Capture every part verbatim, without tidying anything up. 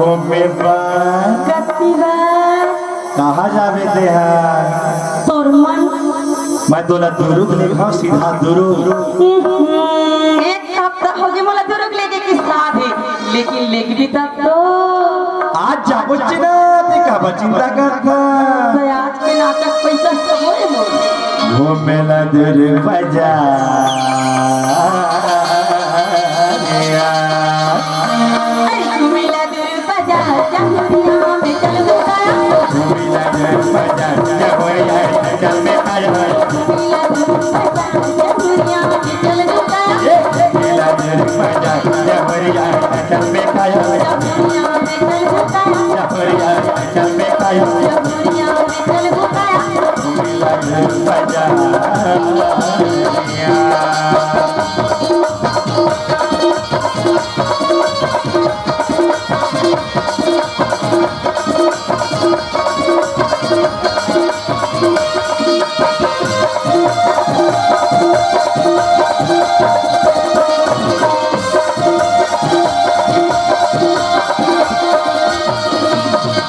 में बा। कति बा? कहाँ जाबे तेहा? तोर मन। मैं तोला दुरुग ले हव, सीधा दुरुग। हम्म, एक हफ्ता हो गे मोला दुरुग लेगे के साथ हे, लेकिन लेगबे तब तो। आज जाबो चिना, ते काबर चिंता करत हस? तो आज के नाटक पैसा सब होए मोर। घूमेला दुरुग बजारिया। अरे घूमेला दुरुग बजार, जमुरिया में चल बुकाया। घूमेला दुरुग बजार, जमुरिया में चल बुकाया। घूमेला दुरुग बजार, जमुरिया में चल बुकाया। ए, घूमेला दुरुग बजार, जमुरिया में चल बुकाया। जमुरिया में चल बुकाया। जमुरिया में चल बुकाया। जमुरिया में चल बुकाया। घूमेला दुरुग बजार।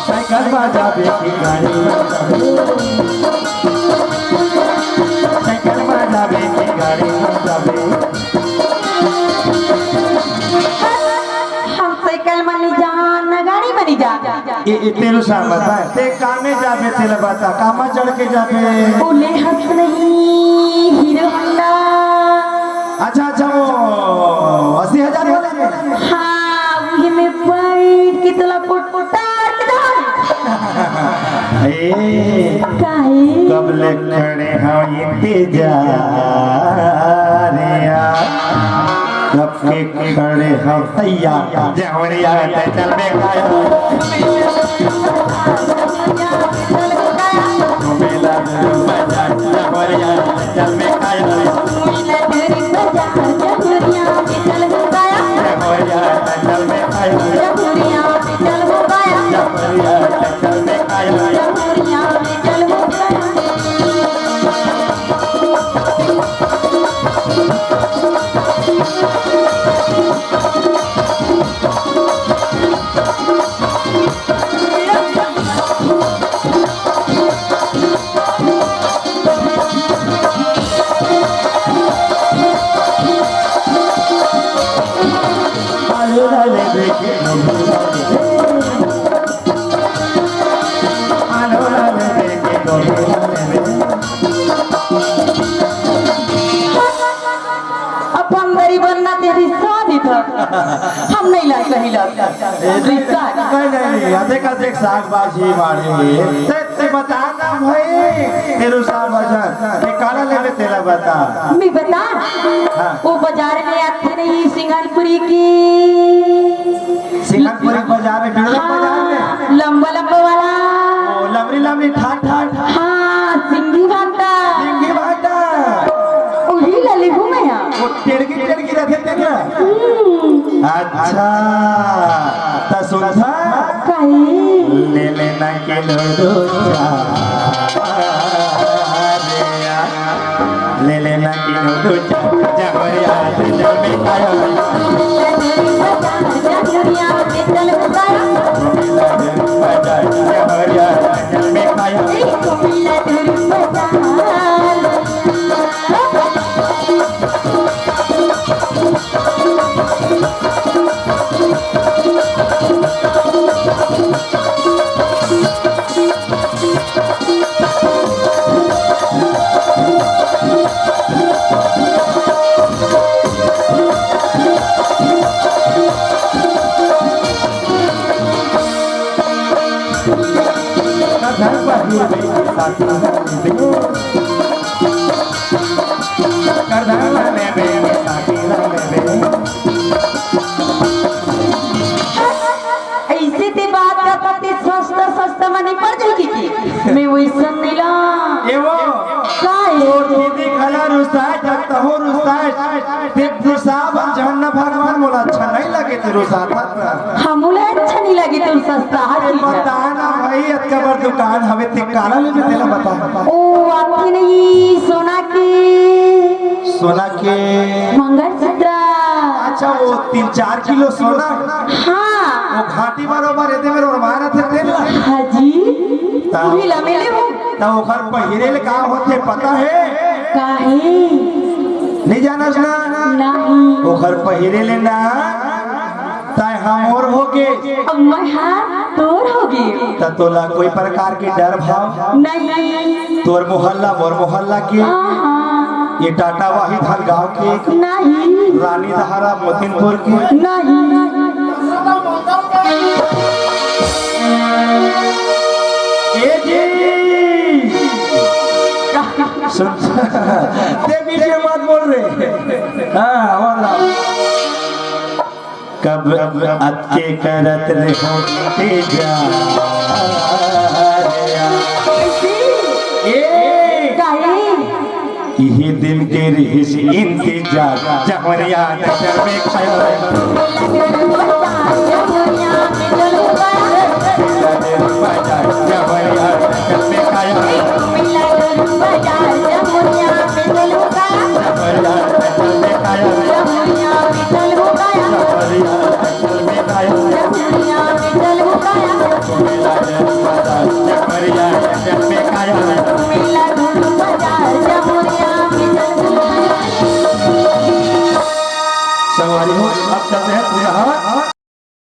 साइकिल बजाबे के गाड़ी बजाबे। साइकिल बजाबे के गाड़ी बजाबे। हम साइकिल म नइ जान, न गाड़ी म नइ जान। ए, ए, तेला साफ बता, ते कामे जाबे, तेला बता, कामा चढ़ के जाबे? ओ ले हस नहीं, हीरो होंडा। अच्छा, अच्छा, वो अस्सी हजार वाले में? हाँ, वही में बैठ के तोला पुटपुटार के डाल। ए, काहे? कब ले खड़े हव इंतजारिया, कब के खड़े हव तैयार। जहुरिया ते चल बे काया। घूमेला दुरुग बजार, जहुरिया ते चल बे काया। जहुरिया ते चल बे काया। जहुरिया ते चल बे काया। जहुरिया ते चल बे काया। अपन गरीबन ना तेरी शादी था, हम नहीं ला कहिला। रिश्ता। नहीं, नहीं, नहीं, अधिक, अधिक साग भाजी मारेंगे। ते, ते बता ना भाई, तेरू साग भाजन, ते काला लेबे तेला बता। मैं बता? हाँ। वो बाजार में आते नहीं सिंगारपुरी की। सिंगारपुरी बाजार में, बिड़ला बाजार में? हाँ, लंबा लंबा वाला। ओ, लमरी लमरी ठाट ठाट। हाँ, सिंगी भाटा। सिंगी भाटा। वही ला लेहूँ मैं यहाँ। वो टेड़की टेड़की रथे तेला। हम्म। अच्छा, त सुनथा? काहे? ले लेना किलो दो चार, ले लेना किलो दो चार, जहुरिया ते चल बे काया। जहुरिया ते चल बे काया। जहुरिया ते चल बे काया। ऐसे ते बात करता ते सस्ता सस्ता मनी पड़ जाएगी की? मैं वैसन नहीं ला। ए वो, का है? तोर दीदी घला रुसाए, तहूँ रुसाए। ते रुसाब जहन्नम भगवान मोला अच्छा नहीं लगे ते रुसात। हमू ला अच्छा नहीं लगे ते रुसात। ते बता ना भाई, अतका बड़ दुकान हवे ते काला लेबे तेला बता। ओ, आती नहीं सोना के। सोना के? मंगलसूत्र। अच्छा, वो तीन चार किलो सोना? हाँ। वो घाटी बरोबर एदे मेर ओरमाए रथे तेन ला। हाँ जी। ता उही ला मिले हो। ता ओखर पहिरे ले का होथे पता हे? का हे? नहीं जानस ना? नहीं। ओखर पहिरे ले ना, तैं हा मोर होगे। अब मैं हा तोर होगे। त तोला कोई प्रकार के डर भाव? नहीं। तोर मोहल्ला, मोर मोहल्ला के? आहा। ये टाटा वाही धन गांव के? नहीं। रानी दहारा मोतिनपुर के? नहीं। ए जी! सुन, ते बीच में मत बोल रे। हाँ, वाला। कब अतके करत रहे तेजा। ए! काहे? इही दिन के रिहिस इंतजार, जहरिया नजर में खया। जहरिया नजर में खया। जहरिया नजर में खया। जहरिया नजर में खया। संगवारी हो, अब चलते हैं पूरा हाथ।